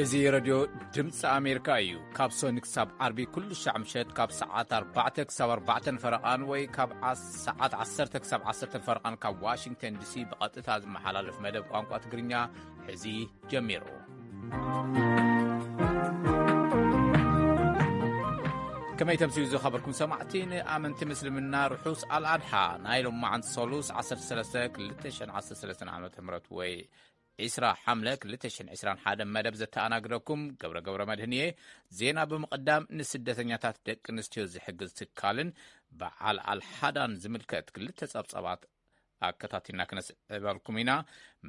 እዚ ረድዮ ድምፂ ኣሜሪካ እዩ። ካብ ሶኒ ክሳብ ዓርቢ ኩሉ ሻዕ ምሸት ካብ ሰዓት ኣርባዕተ ክሳብ ኣርባዕተን ፈረቓን ወይ ካብ ዓስ-፣ ሰዓት ዓሰርተ ክሳብ ዓሰርተ ፈረቓን ካብ ዋሽንግተን ዲሲ ብቐጥታ ዝመሓላለፍ መደብ ቋንቋ ትግርኛ ሕዚ ጀሚሩ። ከመይ ተምስዩ ዝኸበርኩም ሰማዕቲ፣ ንኣመንቲ ምስልምና ርሑስ ኣልኣድሓ። ናይ ሎማዓንቲ ሰሉስ ዓሰርተ ሰለስተ ክልተ ሽሕን ዓሰርተ ሰለስተን ዓመተ ምህረት ወይ ዒስራ ሓምለ ክልተ ሽሕን ዕስራን ሓደን መደብ ዘተኣናግደኩም ገብረ ገብረ መድህን እየ። ዜና ብምቕዳም፣ ንስደተኛታት ደቂ ኣንስትዮ ዝሕግዝ ትካልን በዓል ኣልሓዳን ዝምልከት ክልተ ጸብጻባት ኣከታቲልና ክነስዕበልኩም ኢና።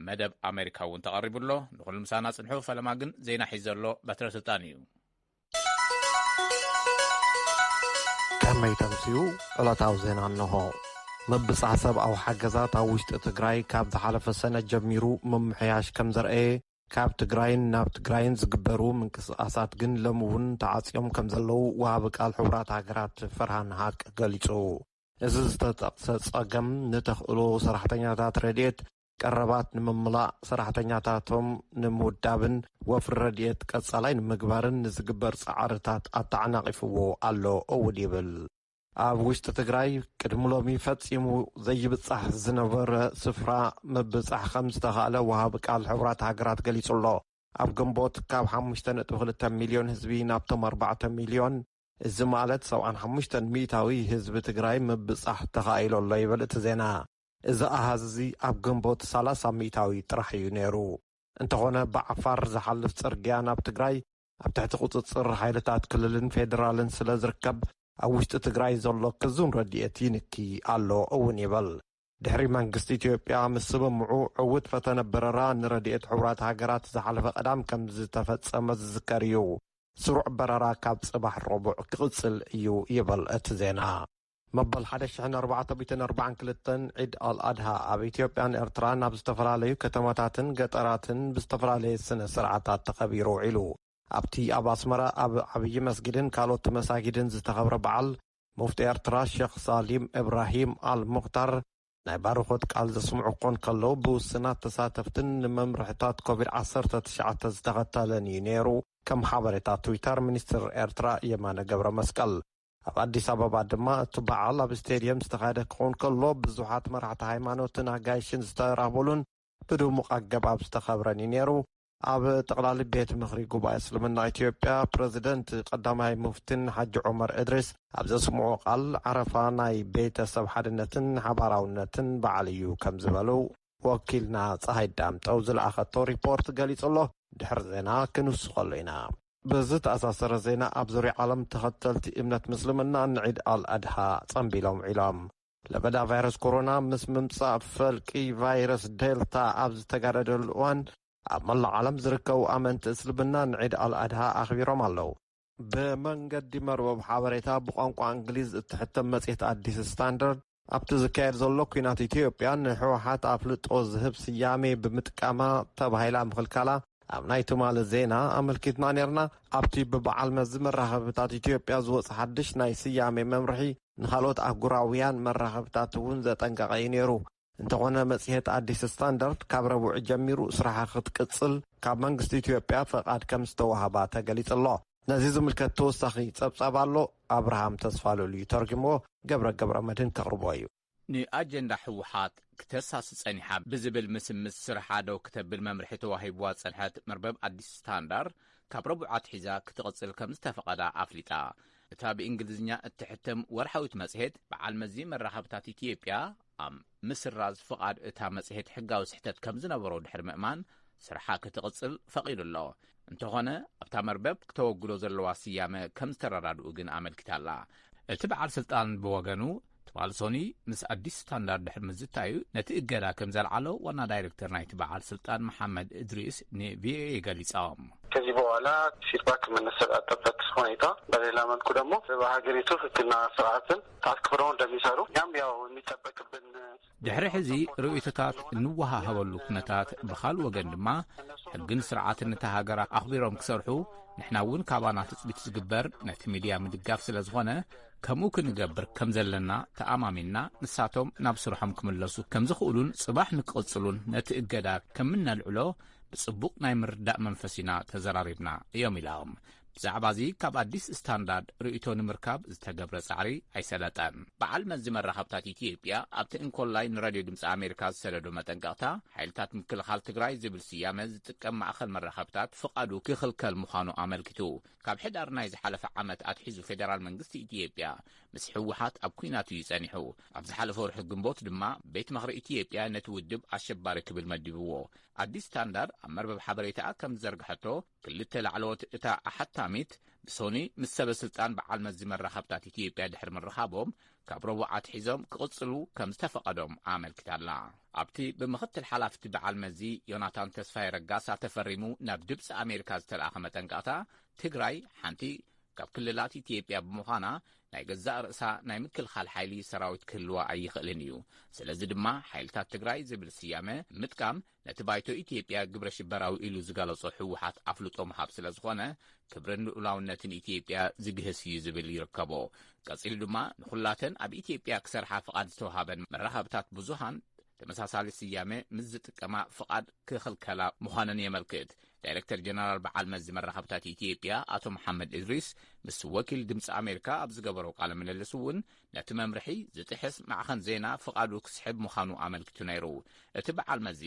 መደብ ኣሜሪካ እውን ተቐሪቡ ኣሎ። ንኹሉ ምሳና ጽንሑ። ፈለማ ግን ዜና ሒዘ ኣሎ በትረ ስልጣን እዩ። ከመይ ተምስዩ? ዕለታዊ ዜና እንሆ። ምብጻሕ ሰብኣዊ ሓገዛት ኣብ ውሽጢ ትግራይ ካብ ዝሓለፈ ሰነ ጀሚሩ ምምሕያሽ ከም ዘርአየ፣ ካብ ትግራይን ናብ ትግራይን ዝግበሩ ምንቅስቓሳት ግን ሎም እውን ተዓጽዮም ከም ዘለዉ ወሃቢ ቃል ሕቡራት ሃገራት ፈርሃን ሃቅ ገሊጹ። እዚ ዝተጠቕሰ ጸገም ንተኽእሎ ሰራሕተኛታት ረድኤት ቀረባት ንምምላእ፣ ሰራሕተኛታቶም ንምውዳብን ወፍሪ ረድኤት ቀጻላይ ንምግባርን ንዝግበር ጻዕርታት ኣተዓናቒፍዎ ኣሎ እውን ይብል። ኣብ ውሽጢ ትግራይ ቅድሚ ሎሚ ፈጺሙ ዘይብጻሕ ዝነበረ ስፍራ ምብጻሕ ከም ዝተኻእለ ወሃቢ ቃል ሕቡራት ሃገራት ገሊጹ ኣሎ። ኣብ ግንቦት ካብ ሓሙሽተ ነጥቢ ክልተ ሚልዮን ህዝቢ ናብቶም ኣርባዕተ ሚልዮን፣ እዚ ማለት ሰብዓን ሓሙሽተን ሚእታዊ ህዝቢ ትግራይ ምብጻሕ ተኻኢሉ ኣሎ ይብል እቲ ዜና። እዚ ኣሃዝ እዚ ኣብ ግንቦት ሰላሳ ሚእታዊ ጥራሕ እዩ ነይሩ። እንተኾነ ብዓፋር ዝሓልፍ ጽርግያ ናብ ትግራይ ኣብ ትሕቲ ቁጽጽር ሓይልታት ክልልን ፌደራልን ስለ ዝርከብ፣ ኣብ ውሽጢ ትግራይ ዘሎ ክዙን ረድኤት ይንኪ ኣሎ እውን ይብል። ድሕሪ መንግስቲ ኢትዮጵያ ምስምምዑ ዕዉት ፈተነ በረራ ንረድኤት ሕቡራት ሃገራት ዝሓለፈ ቀዳም ከም ዝተፈጸመ ዝዝከር እዩ። ስሩዕ በረራ ካብ ጽባሕ ረቡዕ ክቕጽል እዩ ይብል እቲ ዜና። መበል ሓደ ሽሕን ኣርባዕተ ሚእትን ኣርባዓን ክልተን ዒድ ኣልኣድሃ ኣብ ኢትዮጵያን ኤርትራን ኣብ ዝተፈላለዩ ከተማታትን ገጠራትን ብዝተፈላለየ ስነ ስርዓታት ተኸቢሩ ውዒሉ። ኣብቲ ኣብ ኣስመራ ኣብ ዓብዪ መስጊድን ካልኦት መሳጊድን ዝተኸብረ በዓል፣ ሙፍቲ ኤርትራ ሸኽ ሳሊም እብራሂም ኣል ሙኽታር ናይ ባርኾት ቃል ዘስምዑ ክኾን ከለዉ፣ ብውስናት ተሳተፍትን ንመምርሕታት ኮቪድ ዓሰርተ ትሽዓተ ዝተኸተለን እዩ ነይሩ። ከም ሓበሬታ ትዊተር ሚኒስትር ኤርትራ የማነ ገብረ መስቀል። ኣብ ኣዲስ ኣበባ ድማ እቲ በዓል ኣብ ስቴድየም ዝተኻየደ ክኸውን ከሎ፣ ብዙሓት መራሕቲ ሃይማኖትን ኣጋይሽን ዝተራኸቡሉን ብድሙቕ ኣገባብ ዝተኸብረን እዩ ነይሩ። ኣብ ጠቕላሊ ቤት ምኽሪ ጉባኤ እስልምና ኢትዮጵያ፣ ፕረዚደንት ቀዳማይ ሙፍቲን ሓጂ ዑመር እድሪስ ኣብ ዘስምዑ ቃል፣ ዓረፋ ናይ ቤተሰብ ሓድነትን ሓባራውነትን በዓል እዩ ከም ዝበሉ ወኪልና ፀሃይ ዳምጠው ዝለኣኸቶ ሪፖርት ገሊጹ ኣሎ። ድሕሪ ዜና ክንውስኸሉ ኢና። ብዝተኣሳሰረ ዜና፣ ኣብ ዙርያ ዓለም ተኸተልቲ እምነት ምስልምና ንዒድ ኣል ኣድሃ ጸንቢሎም ውዒሎም። ለበዳ ቫይረስ ኮሮና ምስ ምምጻእ ፈልቂ ቫይረስ ዴልታ ኣብ ዝተጋደደሉ እዋን፣ ኣብ መላእ ዓለም ዝርከቡ ኣመንቲ እስልምና ንዒድ ኣል ኣድሃ ኣኽቢሮም ኣለዉ። ብመንገዲ መርበብ ሓበሬታ ብቋንቋ እንግሊዝ እትሕተም መጽሔት ኣዲስ ስታንዳርድ፣ ኣብቲ ዝካየድ ዘሎ ኲናት ኢትዮጵያ ንህወሓት ኣፍልጦ ዝህብ ስያሜ ብምጥቃማ ተባሂላ ምኽልካላ ኣብ ናይ ትማሊ ዜና ኣመልኪትና ነይርና። ኣብቲ ብበዓል መዚ መራኸብታት ኢትዮጵያ ዝወጽእ ሓድሽ ናይ ስያሜ መምርሒ፣ ንኻልኦት ኣህጉራውያን መራኸብታት እውን ዘጠንቀቐ እዩ ነይሩ። እንተኾነ፣ መጽሔት ኣዲስ ስታንዳርድ ካብ ረቡዕ ጀሚሩ ስራሓ ክትቅጽል ካብ መንግስቲ ኢትዮጵያ ፈቓድ ከም ዝተዋህባ ተገሊጹ ኣሎ። ነዚ ዝምልከት ተወሳኺ ጸብጻብ ኣሎ። ኣብርሃም ተስፋሉል እዩ ተርጉምዎ። ገብረ ገብረ መድህን ከቕርቦ እዩ። ንኣጀንዳ ህወሓት ክተሳሲ ጸኒሓ ብዝብል ምስምስ ስርሓ ደው ክተብል መምርሒ ተዋሂብዋ ዝጸንሐት መርበብ ኣዲስ ስታንዳርድ፣ ካብ ረቡዕ ኣትሒዛ ክትቕጽል ከም ዝተፈቐዳ ኣፍሊጣ። እታ ብእንግሊዝኛ እትሕተም ወርሓዊት መጽሔት፣ በዓል መዚ መራኸብታት ኢትዮጵያ ኣብ ምስራዝ ፍቓድ እታ መጽሔት ሕጋዊ ስሕተት ከም ዝነበሮ ድሕሪ ምእማን፣ ስርሓ ክትቕጽል ፈቒዱ ኣሎ። እንተኾነ፣ ኣብታ መርበብ ክተወግዶ ዘለዋ ስያመ ከም ዝተረዳድኡ ግን ኣመልኪታ ኣላ። እቲ በዓል ስልጣን ብወገኑ፣ ትማሊ ሶኒ ምስ ኣዲስ ስታንዳርድ ድሕሪ ምዝታዩ፣ ነቲ እገዳ ከም ዘልዓሎ ዋና ዳይሬክተር ናይቲ በዓል ስልጣን መሓመድ እድሪስ ንቪኦኤ ገሊጾም። ከዚህ በኋላ ፊድባክ የምንሰጣጥበት ሁኔታ፣ በሌላ መልኩ ደግሞ በሀገሪቱ ህግና ስርዓትን አክብረው እንደሚሰሩ፣ ያም ያው የሚጠበቅብን ድሕሪ ሕዚ ርእይቶታት እንወሃሃበሉ ኩነታት፣ ብኻልእ ወገን ድማ ሕግን ስርዓትን እታ ሃገር ኣኽቢሮም ክሰርሑ፣ ንሕና እውን ካባና ትጽቢት ዝግበር ነቲ ሚድያ ምድጋፍ ስለ ዝኾነ፣ ከምኡ ክንገብር ከም ዘለና ተኣማሚንና፣ ንሳቶም ናብ ስርሖም ክምለሱ ከም ዝኽእሉን ጽባሕ ንክቕጽሉን ነቲ እገዳ ከም እነልዕሎ ብጽቡቕ ናይ ምርዳእ መንፈስ ኢና ተዘራሪብና እዮም ኢሎም። ብዛዕባ እዚ ካብ ኣዲስ ስታንዳርድ ርእይቶ ንምርካብ ዝተገብረ ጻዕሪ ኣይሰለጠን። በዓል መዚ መራኸብታት ኢትዮጵያ ኣብቲ እንኮላይ ንራድዮ ድምፂ ኣሜሪካ ዝሰደዶ መጠንቀቕታ፣ ሓይልታት ምክልኻል ትግራይ ዝብል ስያመ ዝጥቀም ማእኸል መራኸብታት ፍቓዱ ክኽልከል ምዃኑ ኣመልኪቱ። ካብ ሕዳር ናይ ዝሓለፈ ዓመት ኣትሒዙ ፌደራል መንግስቲ ኢትዮጵያ ምስ ህወሓት ኣብ ኲናት እዩ ጸኒሑ። ኣብ ዝሓለፈ ወርሒ ግንቦት ድማ ቤት ምኽሪ ኢትዮጵያ ነቲ ውድብ ኣሸባሪ ክብል መዲብዎ። ኣዲስ ስታንዳርድ ኣብ መርበብ ሓበሬታኣ ከም ዝዘርግሐቶ፣ ክልተ ላዕለዎት እታ ኣሓታሚት ብሶኒ ምስ ሰበ ስልጣን በዓል መዚ መራኸብታት ኢትዮጵያ ድሕሪ ምርኻቦም፣ ካብ ረቡዕ ኣትሒዞም ክቕጽሉ ከም ዝተፈቐዶም ኣመልኪታ'ላ። ኣብቲ ብምኽትል ሓላፍቲ በዓል መዚ ዮናታን ተስፋዬ ረጋሳ ተፈሪሙ ናብ ድምፂ ኣሜሪካ ዝተለኣኸ መጠንቀቕታ፣ ትግራይ ሓንቲ ካብ ክልላት ኢትዮጵያ ብምዃና፣ ናይ ገዛእ ርእሳ ናይ ምክልኻል ሓይሊ ሰራዊት ክህልዋ ኣይኽእልን እዩ። ስለዚ ድማ ሓይልታት ትግራይ ዝብል ስያመ ምጥቃም ነቲ ባይቶ ኢትዮጵያ ግብረ ሽበራዊ ኢሉ ዝገለጾ ህወሓት ኣፍልጦ ምሃብ ስለ ዝኾነ፣ ክብርን ልኡላውነትን ኢትዮጵያ ዝግህስ እዩ ዝብል ይርከቦ። ቀጺሉ ድማ ንኹላተን ኣብ ኢትዮጵያ ክሰርሓ ፍቓድ ዝተውሃበን መራኸብታት ብዙሃን ተመሳሳሊ ስያመ ምስ ዝጥቀማ ፍቓድ ክኽልከላ ምዃነን የመልክት። ዳይሬክተር ጀነራል በዓል መዚ መራኸብታት ኢትዮጵያ ኣቶ መሓመድ እድሪስ ምስ ወኪል ድምፂ ኣሜሪካ ኣብ ዝገበሮ ቃለ ምልልስ እውን ነቲ መምርሒ ዝጥሕስ ማዕኸን ዜና ፍቓዱ ክስሕብ ምዃኑ ኣመልኪቱ ነይሩ። እቲ በዓል መዚ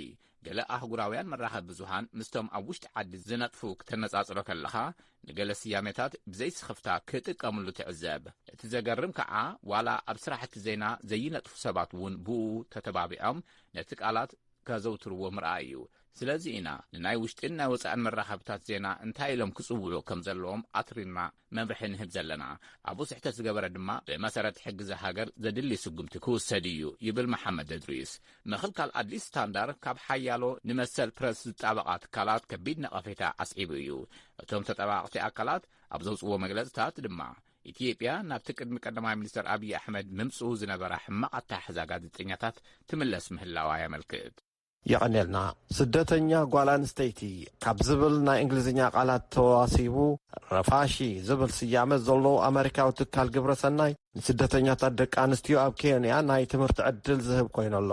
ገለ ኣህጉራውያን መራኸቢ ብዙሃን ምስቶም ኣብ ውሽጢ ዓዲ ዝነጥፉ ክተነጻጽሮ ከለኻ፣ ንገለ ስያሜታት ብዘይስኽፍታ ክጥቀምሉ ትዕዘብ። እቲ ዘገርም ከኣ፣ ዋላ ኣብ ስራሕቲ ዜና ዘይነጥፉ ሰባት እውን ብኡ ተተባቢዖም ነቲ ቃላት ከዘውትርዎ ምርኣይ እዩ። ስለዚ ኢና ንናይ ውሽጥን ናይ ወጻእን መራኸብታት ዜና እንታይ ኢሎም ክጽውዑ ከም ዘለዎም ኣትሪርና መምርሒ ንህብ ዘለና። ኣብኡ ስሕተት ዝገበረ ድማ ብመሰረት ሕጊ እዛ ሃገር ዘድሊ ስጉምቲ ክውሰድ እዩ፣ ይብል መሓመድ እድሪስ። ምኽልካል ኣዲስ ስታንዳር ካብ ሓያሎ ንመሰል ፕረስ ዝጣበቓ ትካላት ከቢድ ነቐፌታ ኣስዒቡ እዩ። እቶም ተጠባባቕቲ ኣካላት ኣብ ዘውፅዎ መግለፅታት ድማ፣ ኢትዮጵያ ናብቲ ቅድሚ ቀዳማይ ሚኒስትር ኣብይ ኣሕመድ ምምፅኡ ዝነበራ ሕማቕ ኣተሓሕዛ ጋዜጠኛታት ትምለስ ምህላዋ የመልክት። የቐኔልና። ስደተኛ ጓል ኣንስተይቲ ካብ ዝብል ናይ እንግሊዝኛ ቃላት ተዋሲቡ ረፋሺ ዝብል ስያመ ዘለዎ ኣመሪካዊ ትካል ግብረ ሰናይ፣ ንስደተኛታት ደቂ ኣንስትዮ ኣብ ኬንያ ናይ ትምህርቲ ዕድል ዝህብ ኮይኑ ኣሎ።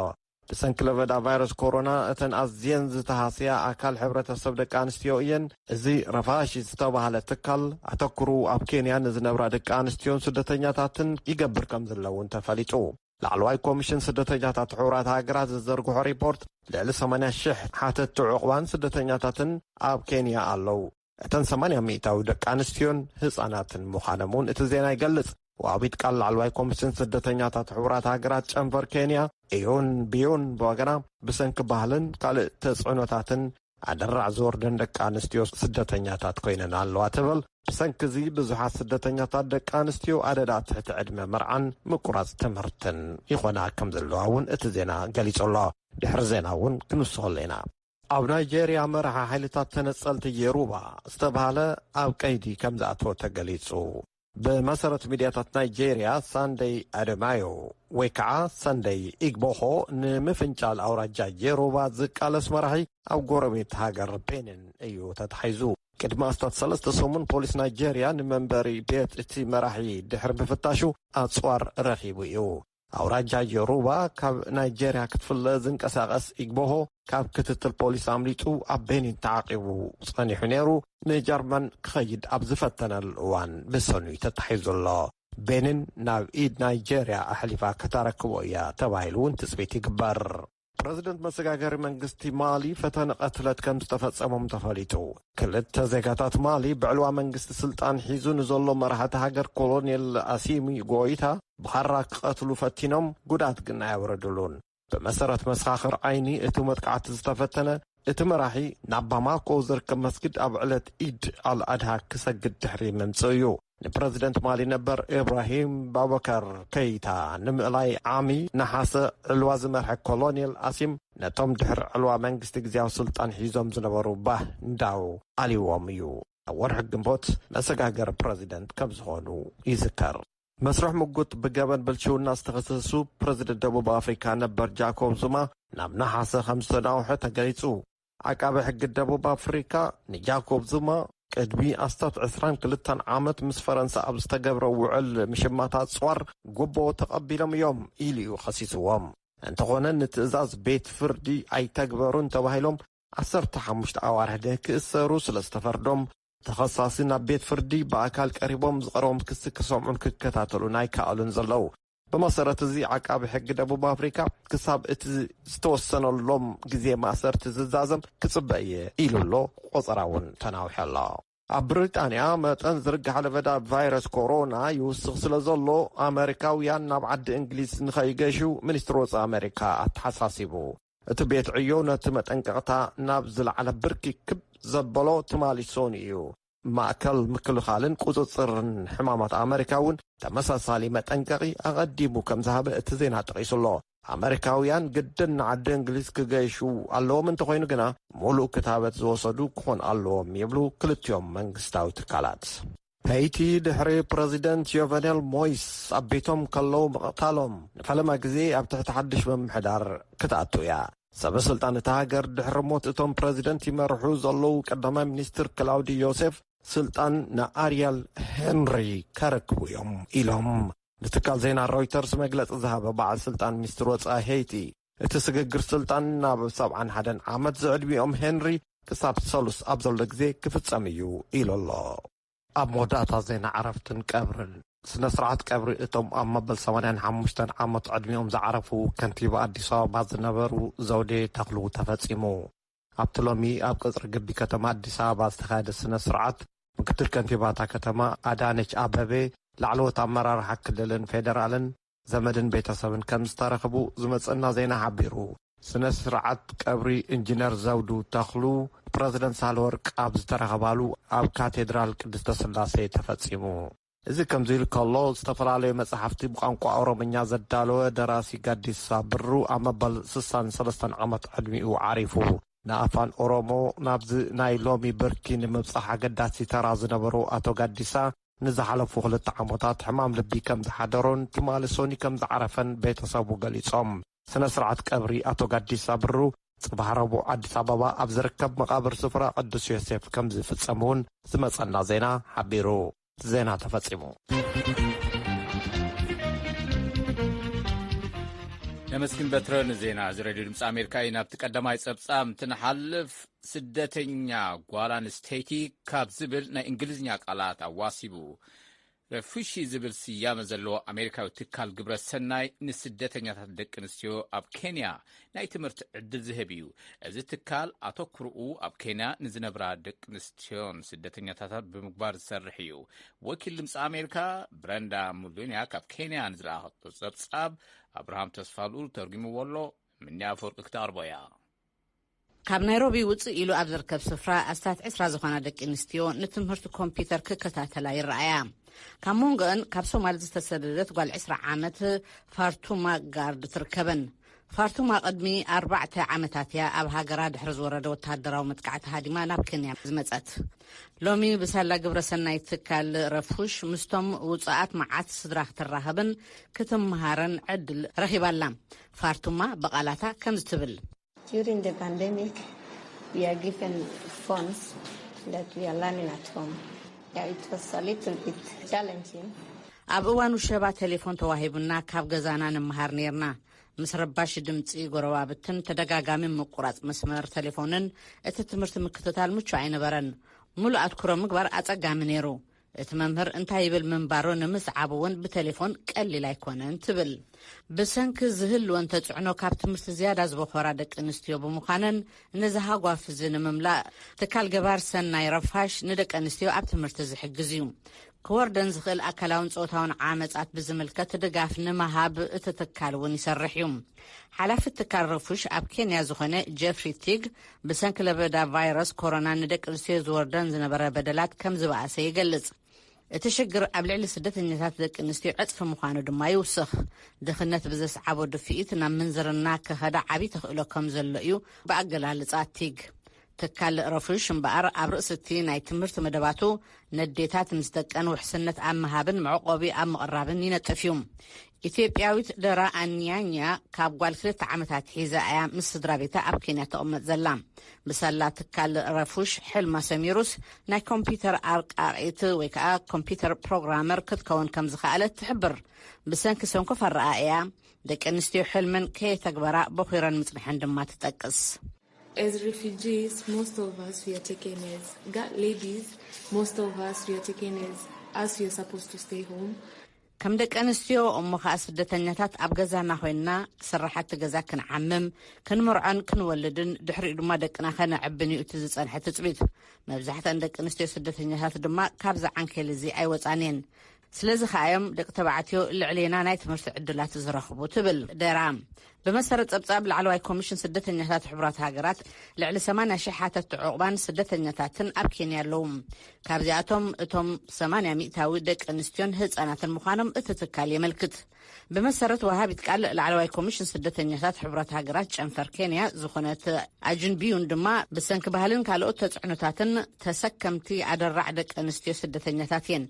ብሰንኪ ለበዳ ቫይረስ ኮሮና፣ እተን ኣዝየን ዝተሃስያ ኣካል ሕብረተሰብ ደቂ ኣንስትዮ እየን። እዚ ረፋሺ ዝተባህለ ትካል፣ ኣተኩሩ ኣብ ኬንያ ንዝነብራ ደቂ ኣንስትዮን ስደተኛታትን ይገብር ከም ዘለውን ተፈሊጡ። ላዕለዋይ ኮሚሽን ስደተኛታት ሕቡራት ሃገራት ዝዘርግሖ ሪፖርት፣ ልዕሊ ሰማንያ ሽሕ ሓተትቲ ዕቑባን ስደተኛታትን ኣብ ኬንያ ኣለዉ። እተን ሰማንያ ሚእታዊ ደቂ ኣንስትዮን ህጻናትን ምዃኖም እውን እቲ ዜና ይገልጽ። ወሃቢት ቃል ላዕለዋይ ኮሚሽን ስደተኛታት ሕቡራት ሃገራት ጨንፈር ኬንያ፣ ኢዮን ቢዮን፣ ብወገና፣ ብሰንኪ ባህልን ካልእ ተጽዕኖታትን ኣደራዕ ዝወርደን ደቂ ኣንስትዮ ስደተኛታት ኮይነን ኣለዋ ትብል። ብሰንኪ እዚ ብዙሓት ስደተኛታት ደቂ ኣንስትዮ ኣደዳ ትሕቲ ዕድመ መርዓን ምቁራጽ ትምህርትን ይኾና ከም ዘለዋ እውን እቲ ዜና ገሊጹ ኣሎ። ድሕሪ ዜና እውን ክንውስኸሉ ኢና። ኣብ ናይጄርያ መራሒ ሓይልታት ተነጸልቲ የሩባ ዝተባህለ ኣብ ቀይዲ ከም ዝኣተወ ተገሊጹ። ብመሰረት ሚድያታት ናይጄርያ፣ ሳንደይ ኣደማዮ ወይ ከዓ ሳንደይ ኢግቦሆ፣ ንምፍንጫል ኣውራጃ የሩባ ዝቃለስ መራሒ ኣብ ጎረቤት ሃገር ቤኒን እዩ ተታሒዙ። ቅድሚ ኣስታት ሰለስተ ሰሙን ፖሊስ ናይጄርያ ንመንበሪ ቤት እቲ መራሒ ድሕሪ ምፍታሹ ኣጽዋር ረኺቡ እዩ። ኣውራጃ ዮሩባ ካብ ናይጄርያ ክትፍለ ዝንቀሳቐስ ኢግቦሆ፣ ካብ ክትትል ፖሊስ ኣምሊጡ ኣብ ቤኒን ተዓቂቡ ጸኒሑ ነይሩ። ንጀርመን ክኸይድ ኣብ ዝፈተነሉ እዋን ብሰኑይ ተታሒዙ ኣሎ። ቤኒን ናብ ኢድ ናይጄርያ ኣሕሊፋ ከተረክቦ እያ ተባሂሉ እውን ትጽቢት ይግበር። ፕረዚደንት መሰጋገሪ መንግስቲ ማሊ ፈተነ ቅትለት ከም ዝተፈጸሞም ተፈሊጡ። ክልተ ዜጋታት ማሊ ብዕልዋ መንግስቲ ስልጣን ሒዙ ንዘሎ መራሕቲ ሃገር ኮሎኔል ኣሲሚ ጎይታ ብኻራ ክቐትሉ ፈቲኖም፣ ጉድኣት ግን ኣየውረድሉን። ብመሰረት መሰኻኽር ዓይኒ፣ እቲ መጥቃዕቲ ዝተፈተነ፣ እቲ መራሒ ናብ ባማኮ ዝርከብ መስጊድ ኣብ ዕለት ኢድ ኣልኣድሃ ክሰግድ ድሕሪ ምምጽኡ እዩ። ንፕረዚደንት ማሊ ነበር ኢብራሂም ባቦከር ከይታ ንምእላይ ዓሚ ነሓሰ ዕልዋ ዝመርሐ ኮሎኔል ኣሲም፣ ነቶም ድሕሪ ዕልዋ መንግስቲ ግዝያዊ ስልጣን ሒዞም ዝነበሩ ባህ እንዳው ኣልዎም እዩ። ኣብ ወርሒ ግንቦት መሰጋገሪ ፕረዚደንት ከም ዝኾኑ ይዝከር። መስርሕ ምጉት ብገበን ብልሽውና ዝተኸሰሱ ፕረዚደንት ደቡብ ኣፍሪካ ነበር ጃኮብ ዙማ ናብ ነሓሰ ከም ዝተናውሐ ተገሊጹ። ዓቃቢ ሕጊ ደቡብ ኣፍሪካ ንጃኮብ ዙማ፣ ቅድሚ ኣስታት ዕስራን ክልተን ዓመት ምስ ፈረንሳ ኣብ ዝተገብረ ውዕል ምሽማት ኣጽዋር፣ ጉቦ ተቐቢሎም እዮም ኢሉ እዩ ኸሲስዎም። እንተኾነ፣ ንትእዛዝ ቤት ፍርዲ ኣይተግበሩን ተባሂሎም ዓሰርተ ሓሙሽተ ኣዋርሕ ክእሰሩ ስለ ዝተፈርዶም፣ ተኸሳሲ ናብ ቤት ፍርዲ ብኣካል ቀሪቦም ዝቐረቦም ክሲ ክሰምዑን ክከታተሉን ኣይከኣሉን ዘለዉ። ብመሰረት እዚ፣ ዓቃቢ ሕጊ ደቡብ ኣፍሪካ ክሳብ እቲ ዝተወሰነሎም ግዜ ማእሰርቲ ዝዛዘም ክጽበ እየ ኢሉ ኣሎ። ቆጸራ እውን ተናዊሑ ኣሎ። ኣብ ብሪጣንያ፣ መጠን ዝርግሐ ለበዳ ቫይረስ ኮሮና ይውስኽ ስለ ዘሎ፣ ኣመሪካውያን ናብ ዓዲ እንግሊዝ ንኸይገሹ ሚኒስትሪ ወጻኢ ኣመሪካ ኣተሓሳሲቡ። እቲ ቤት ዕዮ ነቲ መጠንቀቕታ ናብ ዝለዓለ ብርኪ ክብ ዘበሎ ትማሊ ሰኑይ እዩ። ማእከል ምክልኻልን ቁጽጽርን ሕማማት ኣመሪካ እውን ተመሳሳሊ መጠንቀቒ ኣቐዲሙ ከም ዝሃበ እቲ ዜና ጠቒሱ ኣሎ። ኣመሪካውያን ግድን ንዓዲ እንግሊዝ ክገይሹ ኣለዎም፣ እንተኾይኑ ግና፣ ሙሉእ ክታበት ዝወሰዱ ክኾን ኣለዎም ይብሉ ክልቲኦም መንግስታዊ ትካላት። ሄይቲ ድሕሪ ፕረዚደንት ዮቨኔል ሞይስ ኣብ ቤቶም ከለዉ ምቕታሎም፣ ንፈለማ ግዜ ኣብ ትሕቲ ሓድሽ ምምሕዳር ክትኣቱ እያ። ሰበ ስልጣን እታ ሃገር፣ ድሕሪ ሞት እቶም ፕረዚደንት ይመርሑ ዘለዉ ቀዳማይ ሚኒስትር ክላውዲ ዮሴፍ፣ ስልጣን ንኣርያል ሄንሪ ከረክቡ እዮም ኢሎም። ንትካል ዜና ሮይተርስ መግለጺ ዝሃበ በዓል ስልጣን ሚኒስትር ወጻኢ ሄይቲ፣ እቲ ስግግር ስልጣን ናብ ሰብዓን ሓደን ዓመት ዝዕድሚኦም ሄንሪ ክሳብ ሰሉስ ኣብ ዘሎ ግዜ ክፍጸም እዩ ኢሉ ኣሎ። ኣብ መወዳእታ ዜና ዕረፍትን ቀብርን፣ ስነ ስርዓት ቀብሪ እቶም ኣብ መበል ሰማንያን ሓሙሽተን ዓመት ዕድሚኦም ዝዓረፉ ከንቲባ ኣዲስ ኣበባ ዝነበሩ ዘውዴ ተኽሉ ተፈጺሙ። ኣብቲ ሎሚ ኣብ ቅጽሪ ግቢ ከተማ ኣዲስ ኣበባ ዝተኻየደ ስነ ስርዓት፣ ምክትል ከንቲባታ ከተማ ኣዳነች ኣበቤ፣ ላዕለዎት ኣመራርሓ ክልልን ፌደራልን፣ ዘመድን ቤተሰብን ከም ዝተረኽቡ ዝመጸና ዜና ሓቢሩ። ስነ ስርዓት ቀብሪ ኢንጂነር ዘውዱ ተኽሉ፣ ፕረዚደንት ሳህለወርቅ ኣብ ዝተረኸባሉ ኣብ ካቴድራል ቅድስተ ስላሴ ተፈጺሙ። እዚ ከምዚ ኢሉ ከሎ፣ ዝተፈላለዩ መጻሕፍቲ ብቋንቋ ኦሮምኛ ዘዳለወ ደራሲ ጋዲሳ ብሩ ኣብ መበል ስሳን ሰለስተን ዓመት ዕድሚኡ ዓሪፉ። ንኣፋን ኦሮሞ ናብዚ ናይ ሎሚ ብርኪ ንምብጻሕ ኣገዳሲ ተራ ዝነበሩ ኣቶ ጋዲሳ፣ ንዝሓለፉ ክልተ ዓመታት ሕማም ልቢ ከም ዝሓደሮን ትማሊ ሶኒ ከም ዝዓረፈን ቤተሰቡ ገሊጾም። ስነ ስርዓት ቀብሪ ኣቶ ጋዲሳ ብሩ፣ ጽባሕ ረቡዕ ኣዲስ ኣበባ ኣብ ዝርከብ መቓብር ስፍራ ቅዱስ ዮሴፍ ከም ዝፍጸም እውን ዝመጸና ዜና ሓቢሩ። ዜና ተፈጺሙ። ነመስግን በትረ ንዜና እዚ ሬድዮ ድምፂ ኣሜሪካ እዩ። ናብቲ ቀዳማይ ጸብጻብ እንትንሓልፍ፣ ስደተኛ ጓል ኣንስተይቲ ካብ ዝብል ናይ እንግሊዝኛ ቃላት ኣዋሲቡ፣ ረፉሺ ዝብል ስያመ ዘለዎ ኣሜሪካዊ ትካል ግብረ ሰናይ ንስደተኛታት ደቂ ኣንስትዮ ኣብ ኬንያ ናይ ትምህርቲ ዕድል ዝህብ እዩ። እዚ ትካል ኣተኩርኡ ኣብ ኬንያ ንዝነብራ ደቂ ኣንስትዮን ስደተኛታታት ብምግባር ዝሰርሕ እዩ። ወኪል ድምፂ ኣሜሪካ ብረንዳ ሙሉንያ ካብ ኬንያ ንዝለኣኸቶ ጸብጻብ፣ ኣብርሃም ተስፋልኡል ተርጉምዎ ኣሎ። ምንያ ኣፈወርቂ ክተቕርቦ እያ። ካብ ናይሮቢ ውፅእ ኢሉ ኣብ ዝርከብ ስፍራ፣ ኣስታት ዕስራ ዝኾና ደቂ ኣንስትዮ ንትምህርቲ ኮምፒውተር ክከታተላ ይረኣያ። ካብ መንጎአን፣ ካብ ሶማል ዝተሰደደት ጓል ዕስራ ዓመት ፋርቱማ ጋርድ ትርከበን። ፋርቱማ ቅድሚ ኣርባዕተ ዓመታት እያ ኣብ ሃገራ ድሕሪ ዝወረደ ወተሃደራዊ መጥቃዕቲ ሃዲማ ናብ ኬንያ ዝመጸት። ሎሚ ብሳላ ግብረ ሰናይ ትካል ረፉሽ ምስቶም ውጹኣት መዓት ስድራ ክትራኸብን ክትመሃረን ዕድል ረኺባላ። ፋርቱማ ብቓላታ ከምዚ ትብል። During the pandemic, we are given phones that we are learning at home. Yeah, it was a little bit challenging. ኣብ እዋን ውሸባ ቴሌፎን ተዋሂቡና ካብ ገዛና ንመሃር ነይርና። ምስ ረባሺ ድምጺ ጎረባብትን ተደጋጋሚ ምቁራጽ መስመር ቴሌፎንን፣ እቲ ትምህርቲ ምክትታል ምቹእ ኣይነበረን። ሙሉእ ኣትኩሮ ምግባር ኣጸጋሚ ነይሩ። እቲ መምህር እንታይ ይብል ምንባሩ ንምስዓብ እውን ብቴሌፎን ቀሊል ኣይኮነን ትብል። ብሰንኪ ዝህልወን ተጽዕኖ፣ ካብ ትምህርቲ ዝያዳ ዝበኾራ ደቂ ኣንስትዮ ብምዃነን፣ ነዚ ሃጓፍ እዚ ንምምላእ፣ ትካል ገባር ሰናይ ረፋሽ ንደቂ ኣንስትዮ ኣብ ትምህርቲ ዝሕግዝ እዩ። ክወርደን ዝኽእል ኣካላውን ጾታውን ዓመጻት ብዝምልከት ድጋፍ ንምሃብ እቲ ትካል እውን ይሰርሕ እዩ። ሓላፊ ትካል ረፉሽ ኣብ ኬንያ ዝኾነ ጀፍሪ ቲግ፣ ብሰንኪ ለበዳ ቫይረስ ኮሮና ንደቂ ኣንስትዮ ዝወርደን ዝነበረ በደላት ከም ዝበኣሰ ይገልጽ። እቲ ሽግር ኣብ ልዕሊ ስደተኛታት ደቂ ኣንስትዮ ዕጽፊ ምዃኑ ድማ ይውስኽ። ድኽነት ብዘስዓቦ ድፍኢት ናብ ምንዝርና ክኸዳ ዓቢ ተኽእሎ ከም ዘሎ እዩ ብኣገላልጻ ቲግ። ትካል ረፉሽ እምበኣር፣ ኣብ ርእሲ እቲ ናይ ትምህርቲ መደባቱ፣ ነዴታት ምስ ደቀን ውሕስነት ኣብ ምሃብን መዕቆቢ ኣብ ምቕራብን ይነጥፍ እዩ። ኢትዮጵያዊት ደራ ኣንያኛ ካብ ጓል ክልተ ዓመታት ሒዛ እያ ምስ ስድራ ቤታ ኣብ ኬንያ ትቕመጥ ዘላ። ብሳላ ትካል ረፉሽ ሕልማ ሰሚሩስ፣ ናይ ኮምፒውተር ኣርቃቒት ወይ ከዓ ኮምፒውተር ፕሮግራመር ክትከውን ከም ዝኸኣለት ትሕብር። ብሰንኪ ሰንኮፍ ኣረኣእያ፣ ደቂ ኣንስትዮ ሕልመን ከየተግበራ በኺረን ምጽንሐን ድማ ትጠቅስ። As refugees, most of us were taken as ga- ladies, most of us were taken as as we are supposed to stay home. ከም ደቂ ኣንስትዮ እሞ ከዓ ስደተኛታት ኣብ ገዛና ኮይንና ስራሕቲ ገዛ ክንዓምም፣ ክንምርዖን ክንወልድን ድሕሪኡ ድማ ደቅና ከነዕብን እዩ እቲ ዝፀንሐ ትፅቢት። መብዛሕትኣን ደቂ ኣንስትዮ ስደተኛታት ድማ ካብዚ ዓንኬል እዚ ኣይወፃን እየን። ስለዚ ከኣ እዮም ደቂ ተባዕትዮ ልዕሌና ናይ ትምህርቲ ዕድላት ዝረኽቡ ትብል ደራ። ብመሰረት ጸብጻብ ላዕለዋይ ኮሚሽን ስደተኛታት ሕቡራት ሃገራት፣ ልዕሊ ሰማንያ ሽሕ ሓተትቲ ዕቑባን ስደተኛታትን ኣብ ኬንያ ኣለዉ። ካብዚኣቶም እቶም ሰማንያ ሚእታዊ ደቂ ኣንስትዮን ህጻናትን ምዃኖም እቲ ትካል የመልክት። ብመሰረት ወሃቢት ቃል ላዕለዋይ ኮሚሽን ስደተኛታት ሕቡራት ሃገራት ጨንፈር ኬንያ ዝኾነት ኣጅን ቢዩን ድማ፣ ብሰንኪ ባህልን ካልኦት ተጽዕኖታትን ተሰከምቲ ኣደራዕ ደቂ ኣንስትዮ ስደተኛታት እየን።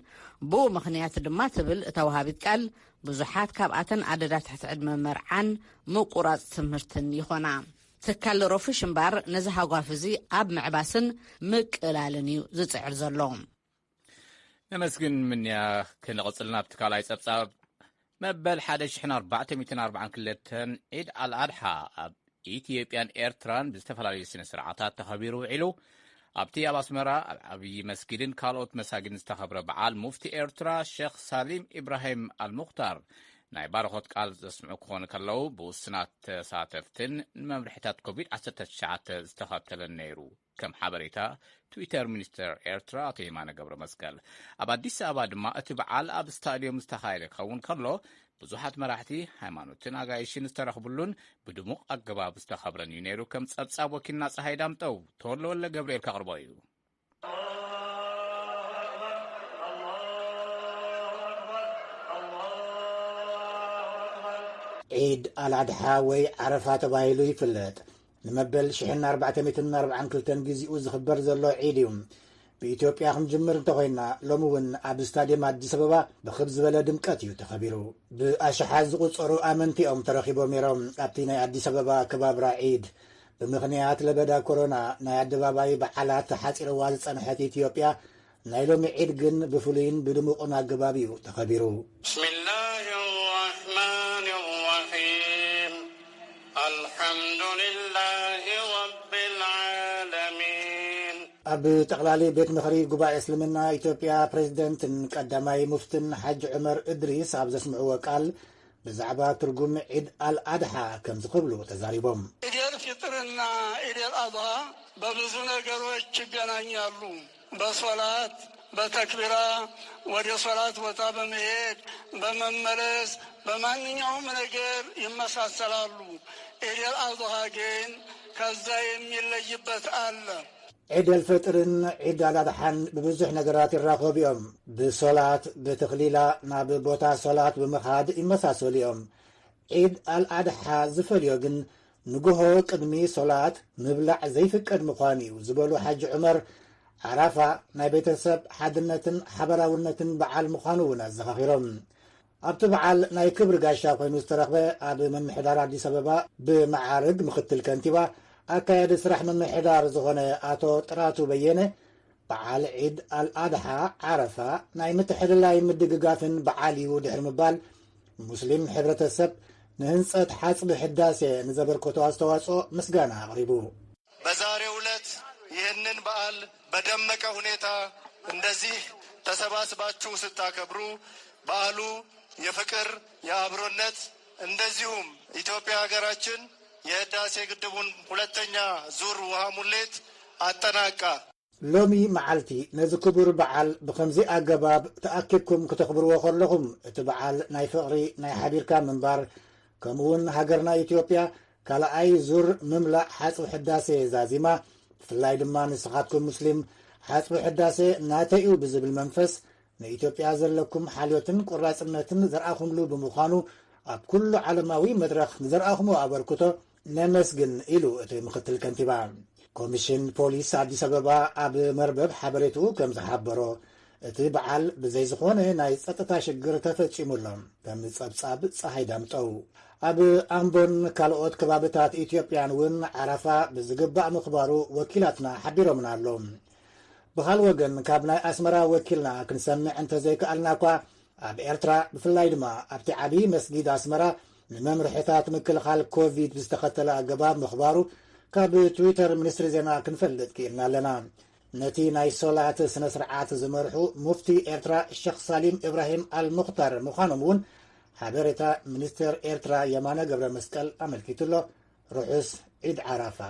ብኡ ምኽንያት ድማ ትብል እታ ወሃቢት ቃል፣ ብዙሓት ካብኣተን ኣደዳ ትሕቲ ዕድመ መርዓን ምቁራጽ ትምህርትን ይኾና። ትካል ሮፍሽ እምባር ነዚ ሃጓፍ እዚ ኣብ ምዕባስን ምቅላልን እዩ ዝጽዕር ዘሎ። ነመስግን ምንያ። ክንቕጽል ናብቲ ካልኣይ ጸብጻብ። መበል ሓደ ሽሕን ኣርባዕተ ሚእትን ኣርባዓን ክልተን ዒድ ኣልኣድሓ ኣብ ኢትዮጵያን ኤርትራን ብዝተፈላለዩ ስነ ስርዓታት ተኸቢሩ ውዒሉ። ኣብቲ ኣብ ኣስመራ ኣብ ዓብዪ መስጊድን ካልኦት መሳጊድን ዝተኸብረ በዓል፣ ሙፍቲ ኤርትራ ሸኽ ሳሊም ኢብራሂም ኣልሙኽታር ናይ ባርኾት ቃል ዘስምዑ ክኾኑ ከለዉ፣ ብውሱናት ተሳተፍትን ንመምርሕታት ኮቪድ ዓሰርተ ትሽዓተ ዝተኸተለን ነይሩ። ከም ሓበሬታ ትዊተር ሚኒስተር ኤርትራ ኣቶ የማነ ገብረ መስቀል። ኣብ ኣዲስ ኣበባ ድማ እቲ በዓል ኣብ ስታድዮም ዝተኻየደ ክኸውን ከሎ፣ ብዙሓት መራሕቲ ሃይማኖትን ኣጋይሽን ዝተረኽብሉን ብድሙቕ ኣገባብ ዝተኸብረን እዩ ነይሩ። ከም ጸብጻብ ወኪልና ጸሃይ ዳምጠው፣ ተወልደ ወልደ ገብርኤል ከቕርቦ እዩ። ዒድ ኣልኣድሓ ወይ ዓረፋ ተባሂሉ ይፍለጥ። ንመበል ሽሕን ኣርባዕተ ሚእትን ኣርባዓን ክልተን ግዜኡ ዝኽበር ዘሎ ዒድ እዩ። ብኢትዮጵያ ክንጅምር እንተኾይና፣ ሎሚ እውን ኣብ ስታድየም ኣዲስ ኣበባ ብኽብ ዝበለ ድምቀት እዩ ተኸቢሩ። ብኣሽሓት ዝቑጸሩ ኣመንቲ እዮም ተረኺቦም ነይሮም ኣብቲ ናይ ኣዲስ ኣበባ ኣከባብራ ዒድ። ብምኽንያት ለበዳ ኮሮና ናይ ኣደባባይ በዓላት ተሓጺርዋ ዝጸንሐት ኢትዮጵያ፣ ናይ ሎሚ ዒድ ግን ብፍሉይን ብድሙቕን ኣገባብ እዩ ተኸቢሩ። بسم الله الرحمن الرحيم. الحمد لله رب العالمين. ኣብ ጠቕላሊ ቤት ምኽሪ ጉባኤ እስልምና ኢትዮጵያ፣ ፕሬዝደንትን ቀዳማይ ሙፍትን ሓጅ ዑመር እድሪስ ኣብ ዘስምዕዎ ቃል፣ ብዛዕባ ትርጉም ዒድ ኣልኣድሓ ከምዚ ክብሉ ተዛሪቦም። ኢድ ኤል ፊጥርና ኢድ ኤል ኣድሃ በብዙ ነገሮች ይገናኛሉ። በሶላት፣ በተክቢራ፣ ወደ ሶላት ቦታ በመሄድ፣ በመመለስ፣ በማንኛውም ነገር ይመሳሰላሉ። ኢድ ኤል አድሃ ግን ከዛ የሚለይበት አለ። ዒድ ኣልፈጥርን ዒድ ኣልኣድሓን ብብዙሕ ነገራት ይራኸቡ እዮም። ብሶላት፣ ብተኽሊላ፣ ናብ ቦታ ሶላት ብምኻድ ይመሳሰሉ እዮም። ዒድ ኣልኣድሓ ዝፈልዮ ግን ንግሆ ቅድሚ ሶላት ምብላዕ ዘይፍቀድ ምዃኑ እዩ ዝበሉ ሓጂ ዑመር፣ ዓራፋ ናይ ቤተሰብ ሓድነትን ሓበራውነትን በዓል ምዃኑ እውን ኣዘኻኺሮም። ኣብቲ በዓል ናይ ክብሪ ጋሻ ኮይኑ ዝተረኽበ ኣብ ምምሕዳር ኣዲስ ኣበባ ብመዓርግ ምኽትል ከንቲባ ኣካያዲ ስራሕ ምምሕዳር ዝኾነ ኣቶ ጥራቱ በየነ፣ በዓል ዒድ ኣልኣድሓ ዓረፋ ናይ ምትሕልላይ ምድግጋፍን በዓል እዩ ድሕሪ ምባል፣ ሙስሊም ሕብረተሰብ ንህንጸት ሓጽቢ ሕዳሴ ንዘበርከቶ ኣስተዋጽኦ ምስጋና ኣቕሪቡ። በዛሬው ዕለት ይህንን በዓል በደመቀ ሁኔታ እንደዚህ ተሰባስባችሁ ስታከብሩ በዓሉ የፍቅር፣ የአብሮነት፣ እንደዚሁም ኢትዮጵያ ሀገራችን የህዳሴ ግድቡን ሁለተኛ ዙር ውሃ ሙሌት አጠናቃ። ሎሚ መዓልቲ ነዚ ክቡር በዓል ብኸምዚ ኣገባብ ተኣኪብኩም ክተኽብርዎ ከለኹም፣ እቲ በዓል ናይ ፍቕሪ፣ ናይ ሓቢርካ ምንባር፣ ከምኡውን ሃገርና ኢትዮጵያ ካልኣይ ዙር ምምላእ ሓጽቢ ሕዳሴ ዛዚማ፣ ብፍላይ ድማ ንስኻትኩም ሙስሊም፣ ሓጽቢ ሕዳሴ ናተይ እዩ ብዝብል መንፈስ ንኢትዮጵያ ዘለኩም ሓልዮትን ቆራጽነትን ዘርኣኹምሉ ብምዃኑ፣ ኣብ ኩሉ ዓለማዊ መድረኽ ንዘርኣኹሞ ኣበርክቶ ነመስግን ኢሉ እቲ ምኽትል ከንቲባ። ኮሚሽን ፖሊስ ኣዲስ ኣበባ ኣብ መርበብ ሓበሬትኡ ከም ዝሓበሮ፣ እቲ በዓል ብዘይ ዝኾነ ናይ ጸጥታ ሽግር ተፈጺሙ ኣሎ። ከም ጸብጻብ ጸሃይ ዳምጠው። ኣብ ኣምቦን ካልኦት ከባብታት ኢትዮጵያን እውን ዓረፋ ብዝግባእ ምኽባሩ ወኪላትና ሓቢሮምና ኣለዉ። ብኻል ወገን፣ ካብ ናይ ኣስመራ ወኪልና ክንሰምዕ እንተዘይከኣልና እኳ፣ ኣብ ኤርትራ ብፍላይ ድማ ኣብቲ ዓብዪ መስጊድ ኣስመራ ንመምርሕታት ምክልኻል ኮቪድ ብዝተኸተለ ኣገባብ ምኽባሩ ካብ ትዊተር ሚኒስትሪ ዜና ክንፈልጥ ክኢልና ኣለና። ነቲ ናይ ሶላት ስነ ስርዓት ዝመርሑ ሙፍቲ ኤርትራ ሸኽ ሳሊም እብራሂም ኣልሙኽታር ምዃኖም እውን ሓበሬታ ሚኒስትር ኤርትራ የማነ ገብረ መስቀል ኣመልኪቱ ኣሎ። ርሑስ ዒድ ዓራፋ።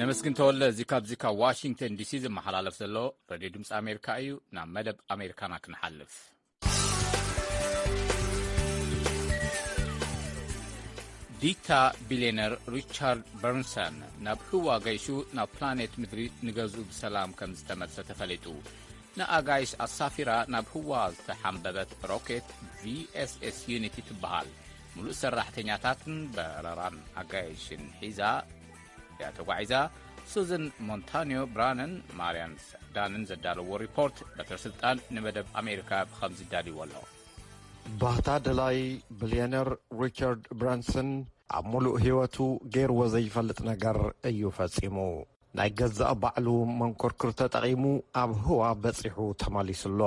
ነመስግን ተወለ። እዚ ካብዚ ካብ ዋሽንግተን ዲሲ ዝመሓላለፍ ዘሎ ሬድዮ ድምፂ ኣሜሪካ እዩ። ናብ መደብ ኣሜሪካና ክንሓልፍ። ዲታ ቢልዮነር ሪቻርድ በርንሰን ናብ ህዋ ገይሹ ናብ ፕላኔት ምድሪ ንገዝኡ ብሰላም ከም ዝተመልሰ ተፈሊጡ። ንኣጋይሽ ኣሳፊራ ናብ ህዋ ዝተሓምበበት ሮኬት ቪኤስኤስ ዩኒቲ ትበሃል። ሙሉእ ሰራሕተኛታትን በረራን ኣጋይሽን ሒዛ እያ ተጓዒዛ። ሱዝን ሞንታኒዮ ብራነን ማርያን ሰዕዳንን ዘዳለዎ ሪፖርት በትረ ስልጣን ንመደብ ኣሜሪካ ብኸምዚ ዳልዎ ኣሎ። ባህታ ደላይ ብልዮነር ሪቻርድ ብራንሰን ኣብ ሙሉእ ህይወቱ ገይርዎ ዘይፈልጥ ነገር እዩ ፈጺሙ። ናይ ገዛእ ባዕሉ መንኮርኩር ተጠቒሙ ኣብ ህዋ በጺሑ ተመሊሱ ኣሎ።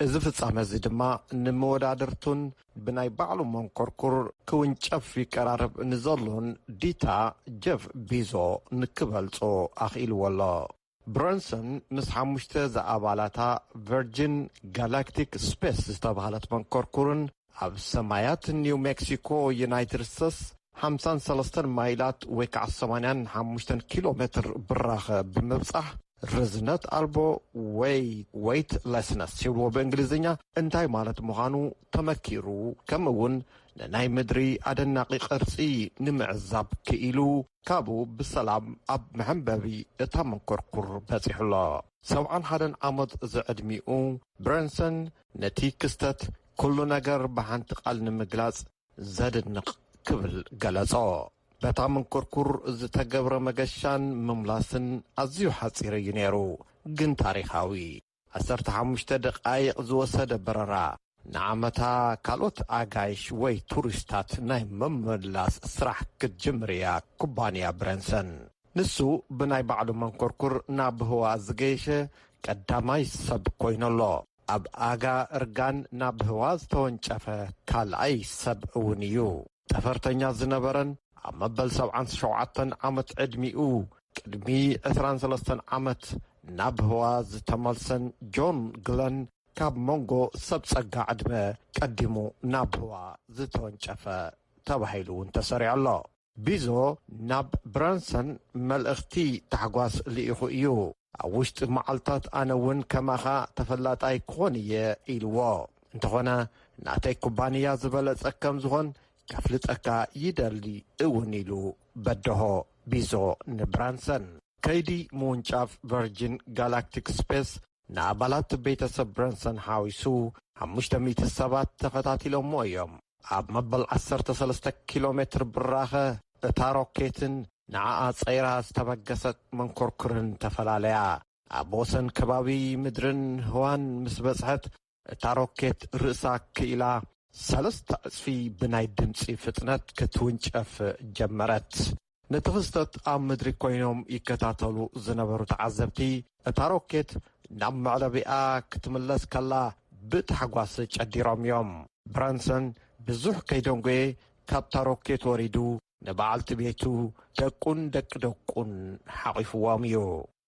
እዚ ፍጻመ እዚ ድማ ንመወዳድርቱን ብናይ ባዕሉ መንኮርኩር ክውንጨፍ ይቀራረብ ንዘሎን ዲታ ጀፍ ቢዞ ንክበልጾ ኣኽኢልዎ ኣሎ። ብረንሰን ምስ ሓሙሽተ ዝኣባላታ ቨርጂን ጋላክቲክ ስፔስ ዝተባህለት መንኮርኩርን ኣብ ሰማያት ኒው ሜክሲኮ ዩናይትድ ስቴትስ ሓምሳን ሰለስተን ማይላት ወይ ከዓ ሰማንያን ሓሙሽተን ኪሎ ሜትር ብራኸ ብምብጻሕ ርዝነት ኣልቦ ወይ ዌይትለስነስ ይብልዎ ብእንግሊዝኛ እንታይ ማለት ምዃኑ ተመኪሩ፣ ከምኡ እውን ንናይ ምድሪ ኣደናቂ ቅርጺ ንምዕዛብ ክኢሉ ካብኡ ብሰላም ኣብ መሐንበቢ እታ መንኮርኩር በጺሑ ኣሎ። ሰብዓን ሓደን ዓመት ዝዕድሚኡ ብረንሰን ነቲ ክስተት ኩሉ ነገር ብሓንቲ ቃል ንምግላጽ ዘድንቕ ክብል ገለጾ። በታ መንኮርኩር ዝተገብረ መገሻን ምምላስን ኣዝዩ ሓጺር እዩ ነይሩ፣ ግን ታሪኻዊ። ዓሰርተ ሓሙሽተ ደቓይቕ ዝወሰደ በረራ፣ ንዓመታ ካልኦት ኣጋይሽ ወይ ቱሪስታት ናይ ምምላስ ስራሕ ክትጅምር እያ ኩባንያ ብረንሰን። ንሱ ብናይ ባዕሉ መንኮርኩር ናብ ህዋ ዝገየሸ ቀዳማይ ሰብ ኮይኑ ኣሎ። ኣብ ኣጋ እርጋን ናብ ህዋ ዝተወንጨፈ ካልኣይ ሰብ እውን እዩ። ጠፈርተኛ ዝነበረን ኣብ መበል ሰብዓን ሸውዓተን ዓመት ዕድሚኡ ቅድሚ ዕስራን ሰለስተን ዓመት ናብ ህዋ ዝተመልሰን ጆን ግለን ካብ መንጎ ሰብ ጸጋ ዕድመ ቀዲሙ ናብ ህዋ ዝተወንጨፈ ተባሂሉ እውን ተሰሪዑ ኣሎ። ቢዞ ናብ ብራንሰን መልእኽቲ ታሕጓስ ልኢኹ እዩ። ኣብ ውሽጢ መዓልታት ኣነ እውን ከማኻ ተፈላጣይ ክኾን እየ ኢልዎ። እንተኾነ ናተይ ኩባንያ ዝበለጸ ከም ዝኾን ከፍልጠካ ይደሊ እውን ኢሉ በደሆ ቢዞ ንብራንሰን። ከይዲ ምውንጫፍ ቨርጂን ጋላክቲክ ስፔስ ንኣባላት ቤተሰብ ብረንሰን ሓዊሱ ሓሙሽተ ሚእቲ ሰባት ተኸታቲሎሞ እዮም። ኣብ መበል ዓሰርተ ሰለስተ ኪሎ ሜትር ብራኸ እታ ሮኬትን ንዓኣ ጸይራ ዝተበገሰት መንኮርኩርን ተፈላለያ። ኣብ ወሰን ከባቢ ምድርን ህዋን ምስ በጽሐት እታ ሮኬት ርእሳ ክኢላ ሰለስተ ዕጽፊ ብናይ ድምጺ ፍጥነት ክትውንጨፍ ጀመረት። ነቲ ክስተት ኣብ ምድሪ ኮይኖም ይከታተሉ ዝነበሩ ተዓዘብቲ እታ ሮኬት ናብ መዕለቢኣ ክትምለስ ከላ ብታሕጓስ ጨዲሮም እዮም። ብራንሰን ብዙሕ ከይደንጎየ ካብታ ሮኬት ወሪዱ ንበዓልቲ ቤቱ ደቁን ደቂ ደቁን ሓቒፍዎም እዩ።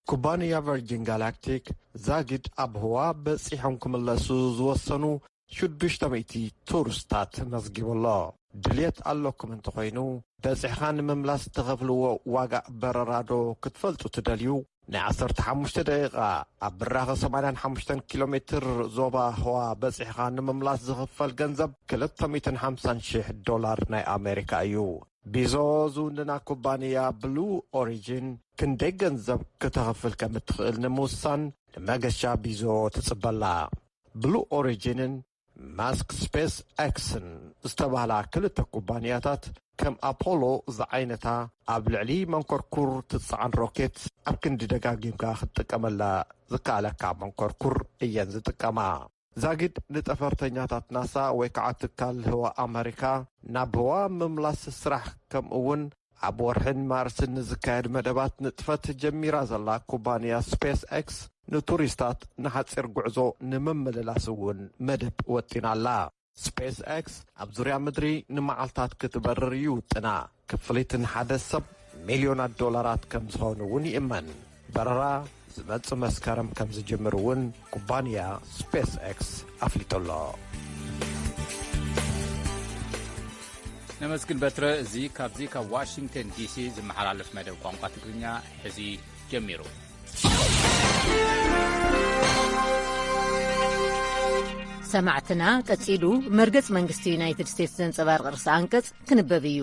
ኩባንያ ቨርጂን ጋላክቲክ ዛጊድ ኣብ ህዋ በጺሖም ክምለሱ ዝወሰኑ ሽዱሽተ ሚእቲ ቱርስታት መዝጊቡ ኣሎ። ድልየት ኣለኩም እንተኾይኑ በጺሕኻ ንምምላስ ትኸፍልዎ ዋጋ በረራዶ ክትፈልጡ ትደልዩ? ናይ ዓሰርተ ሓሙሽተ ደቂቓ ኣብ ብራኸ ሰማንያን ሓሙሽተን ኪሎ ሜትር ዞባ ህዋ በጺሕኻ ንምምላስ ዝኽፈል ገንዘብ ክልተ ሚእትን ሓምሳን ሽሕ ዶላር ናይ ኣሜሪካ እዩ። ቢዞ ዝውንና ኩባንያ ብሉ ኦሪጂን ክንደይ ገንዘብ ክተኸፍል ከም እትኽእል ንምውሳን ንመገሻ ቢዞ ትጽበላ። ብሉ ኦሪጂንን ማስክ ስፔስ ኤክስን ዝተባህላ ክልተ ኩባንያታት ከም ኣፖሎ ዝዓይነታ ኣብ ልዕሊ መንኮርኩር ትጸዓን ሮኬት ኣብ ክንዲ ደጋጊምካ ክትጥቀመላ ዝከኣለካ መንኮርኩር እየን ዝጥቀማ። ዛጊድ ንጠፈርተኛታት ናሳ ወይ ከዓ ትካል ህዋ ኣመሪካ ናብ ህዋ ምምላስ ስራሕ ከምኡ እውን ኣብ ወርሕን ማርስን ንዝካየድ መደባት ንጥፈት ጀሚራ ዘላ ኩባንያ ስፔስ ኤክስ ንቱሪስታት ንሓፂር ጉዕዞ ንምምልላስ እውን መደብ ወጢና ኣላ። ስፔስ ኤክስ ኣብ ዙርያ ምድሪ ንመዓልታት ክትበርር እዩ ውጥና። ክፍሊት ንሓደ ሰብ ሚልዮናት ዶላራት ከም ዝኾኑ እውን ይእመን። በረራ ዝመጽእ መስከረም ከም ዝጅምር እውን ኩባንያ ስፔስ ኤክስ ኣፍሊጡ ኣሎ። ነመስግን በትረ። እዚ ካብዚ ካብ ዋሽንግተን ዲሲ ዝመሓላለፍ መደብ ቋንቋ ትግርኛ ሕዚ ጀሚሩ። ሰማዕትና፣ ቀጺሉ መርገጽ መንግስቲ ዩናይትድ ስቴትስ ዘንጸባርቕ ርእሰ ኣንቀጽ ክንበብ እዩ።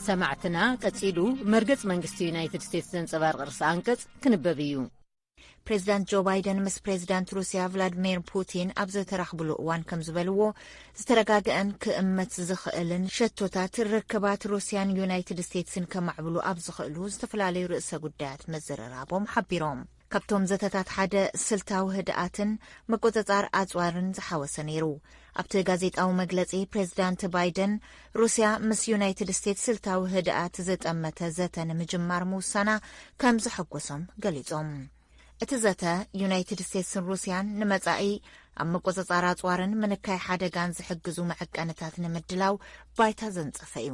ሰማዕትና፣ ቀጺሉ መርገጽ መንግስቲ ዩናይትድ ስቴትስ ዘንጸባርቕ ርእሰ ኣንቀጽ ክንበብ እዩ። ፕሬዚዳንት ጆ ባይደን ምስ ፕሬዚዳንት ሩሲያ ቭላድሚር ፑቲን ኣብ ዝተራኽብሉ እዋን ከም ዝበልዎ፣ ዝተረጋግአን ክእመት ዝኽእልን ሸቶታት ርክባት ሩሲያን ዩናይትድ ስቴትስን ከማዕብሉ ኣብ ዝኽእሉ ዝተፈላለዩ ርእሰ ጉዳያት መዘረራቦም ሓቢሮም። ካብቶም ዘተታት ሓደ ስልታዊ ህድኣትን ምቁጽጻር ኣጽዋርን ዝሓወሰ ነይሩ። ኣብቲ ጋዜጣዊ መግለጺ፣ ፕሬዚዳንት ባይደን፣ ሩሲያ ምስ ዩናይትድ ስቴትስ ስልታዊ ህድኣት ዝጠመተ ዘተ ንምጅማር ምውሳና ከም ዘሐጎሶም ገሊጾም። እቲ ዘተ፣ ዩናይትድ ስቴትስን ሩሲያን ንመጻኢ ኣብ ምቁጽጻር ኣጽዋርን ምንካይ ሓደጋን ዝሕግዙ መዐቀንታት ንምድላው ባይታ ዘንጸፈ እዩ።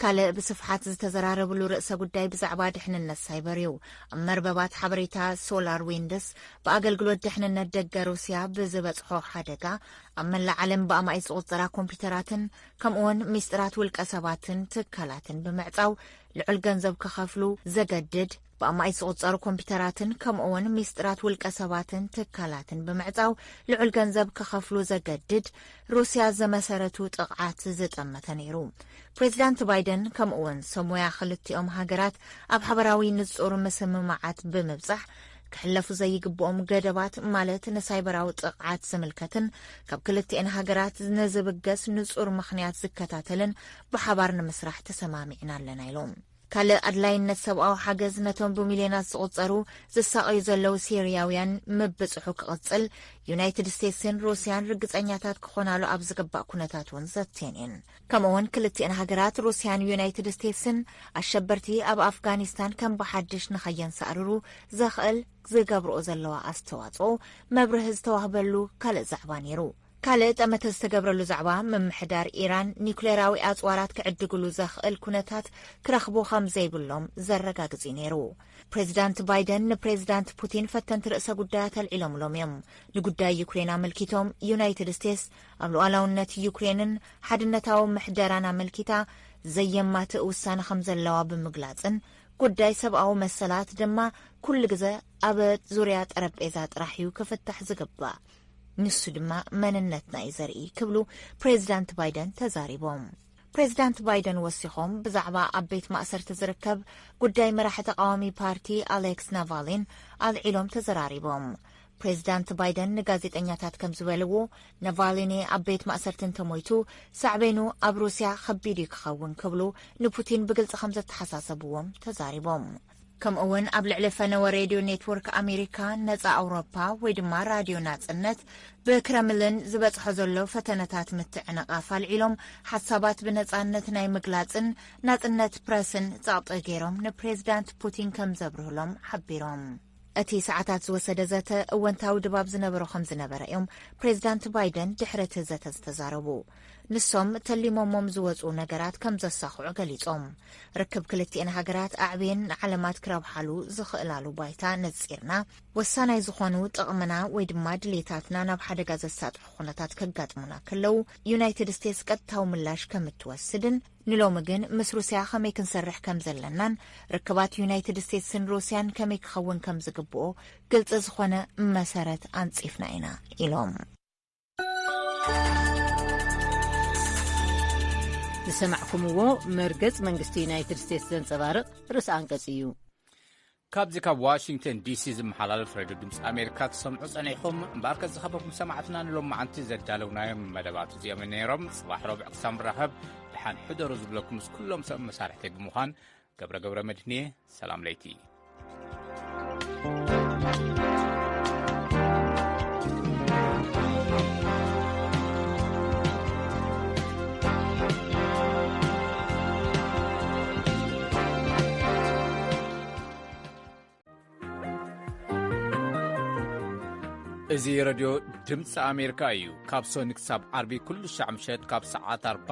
ካልእ ብስፍሓት ዝተዘራረብሉ ርእሰ ጉዳይ ብዛዕባ ድሕንነት ሳይበር እዩ። ኣብ መርበባት ሓበሬታ ሶላር ዊንድስ ብኣገልግሎት ድሕንነት ደገ ሩሲያ ብዝበጽሖ ሓደጋ፣ ኣብ መላእ ዓለም ብኣማኢት ዝቑጸራ ኮምፒውተራትን ከምኡውን ሚስጥራት ውልቀ ሰባትን ትካላትን ብምዕጻው ልዑል ገንዘብ ክኸፍሉ ዘገድድ፣ ብኣማኢት ዝቑጸሩ ኮምፒውተራትን ከምኡውን ሚስጥራት ውልቀ ሰባትን ትካላትን ብምዕጻው ልዑል ገንዘብ ክኸፍሉ ዘገድድ ሩሲያ ዘመሰረቱ ጥቕዓት ዝጠመተ ነይሩ። ፕሬዚዳንት ባይደን ከምኡውን ሰብ ሞያ ክልቲኦም ሃገራት ኣብ ሓበራዊ ንጹር ምስምማዓት ብምብጻሕ፣ ክሕለፉ ዘይግብኦም ገደባት፣ ማለት ንሳይበራዊ ጥቕዓት ዝምልከትን ካብ ክልቲኤን ሃገራት ንዝብገስ ንጹር ምኽንያት ዝከታተልን ብሓባር ንምስራሕ ተሰማሚዕና ኣለና ኢሎም። ካልእ ኣድላይነት ሰብኣዊ ሓገዝ ነቶም ብሚልዮናት ዝቑጸሩ ዝሳቐዩ ዘለዉ ሲርያውያን ምብጽሑ ክቕጽል፣ ዩናይትድ ስቴትስን ሩስያን ርግጸኛታት ክኾናሉ ኣብ ዝግባእ ኩነታት እውን ዘትየን እየን። ከምኡውን ክልቲኤን ሃገራት ሩስያን ዩናይትድ ስቴትስን ኣሸበርቲ ኣብ ኣፍጋኒስታን ከም ብሓድሽ ንኸየንሳእርሩ ዘኽእል ዝገብርኦ ዘለዋ ኣስተዋጽኦ መብርህ ዝተዋህበሉ ካልእ ዛዕባ ነይሩ። ካልእ ጠመተ ዝተገብረሉ ዛዕባ፣ ምምሕዳር ኢራን ኒኩሌራዊ ኣጽዋራት ክዕድግሉ ዘኽእል ኩነታት ክረኽቡ ከም ዘይብሎም ዘረጋግጽ እዩ ነይሩ። ፕሬዚዳንት ባይደን ንፕሬዚዳንት ፑቲን ፈተንቲ ርእሰ ጉዳያት ኣልዒሎምሎም እዮም። ንጉዳይ ዩክሬን ኣመልኪቶም፣ ዩናይትድ ስቴትስ ኣብ ሉዓላውነት ዩክሬንን ሓድነታዊ ምሕደራን ኣመልኪታ ዘየማትእ ውሳነ ከም ዘለዋ ብምግላጽን፣ ጉዳይ ሰብኣዊ መሰላት ድማ ኩሉ ግዘ ኣብ ዙርያ ጠረጴዛ ጥራሕ እዩ ክፍታሕ ዝግባእ፣ ንሱ ድማ መንነትና እዩ ዘርኢ ክብሉ ፕሬዚዳንት ባይደን ተዛሪቦም። ፕሬዚዳንት ባይደን ወሲኾም፣ ብዛዕባ ኣብ ቤት ማእሰርቲ ዝርከብ ጉዳይ መራሒ ተቃዋሚ ፓርቲ ኣሌክስ ናቫሊን ኣልዒሎም ተዘራሪቦም። ፕሬዚዳንት ባይደን ንጋዜጠኛታት ከም ዝበልዎ፣ ናቫሊኒ ኣብ ቤት ማእሰርቲ እንተሞይቱ፣ ሳዕቤኑ ኣብ ሩስያ ከቢድ እዩ ክኸውን ክብሉ ንፑቲን ብግልጺ ከም ዘተሓሳሰብዎም ተዛሪቦም። ከምኡ እውን ኣብ ልዕሊ ፈነወ ሬድዮ ኔትወርክ ኣሜሪካ፣ ነጻ ኣውሮፓ ወይ ድማ ራድዮ ናጽነት ብክረምልን ዝበጽሖ ዘሎ ፈተነታት ምትዕንቓፍ ኣልዒሎም፣ ሓሳባት ብነጻነት ናይ ምግላጽን ናጽነት ፕረስን ጸቕጢ ገይሮም ንፕሬዚዳንት ፑቲን ከም ዘብርህሎም ሓቢሮም። እቲ ሰዓታት ዝወሰደ ዘተ እወንታዊ ድባብ ዝነበሮ ከም ዝነበረ እዮም ፕሬዚዳንት ባይደን ድሕሪ እቲ ዘተ ዝተዛረቡ። ንሶም ተሊሞሞም ዝወጹ ነገራት ከም ዘሳኽዑ ገሊጾም። ርክብ ክልቲኤን ሃገራት ኣዕብየን ንዓለማት ክረብሓሉ ዝኽእላሉ ባይታ ነጺርና፣ ወሳናይ ዝኾኑ ጥቕምና ወይ ድማ ድሌታትና ናብ ሓደጋ ዘሳጥሑ ኩነታት ከጋጥሙና ከለዉ፣ ዩናይትድ ስቴትስ ቀጥታዊ ምላሽ ከም እትወስድን፣ ንሎሚ ግን ምስ ሩስያ ከመይ ክንሰርሕ ከም ዘለናን ርክባት ዩናይትድ ስቴትስን ሩስያን ከመይ ክኸውን ከም ዝግብኦ ግልጺ ዝኾነ መሰረት ኣንጺፍና ኢና ኢሎም። ዝሰማዕኩምዎ መርገጽ መንግስቲ ዩናይትድ ስቴትስ ዘንጸባርቕ ርእሰ ኣንቀጽ እዩ። ካብዚ ካብ ዋሽንግተን ዲሲ ዝመሓላለፍ ሬድዮ ድምፂ ኣሜሪካ ትሰምዑ ጸኒሕኹም። እምበኣርከ ዝኸበርኩም ሰማዕትና፣ ንሎማዓንቲ ዘዳለውናዮም መደባት እዚኦም ነይሮም። ጽባሕ ረቡዕ ክሳብ ንራኸብ፣ ደሓን ሕደሩ ዝብለኩም ምስ ኩሎም ሰብ መሳርሕተይ ብምዃን ገብረ ገብረ መድህን እየ። ሰላም ለይቲ። እዚ ረድዮ ድምፂ ኣሜሪካ እዩ። ካብ ሶኒ ክሳብ ዓርቢ ኩሉ ሻዕ ምሸት ካብ ሰዓት ኣርባ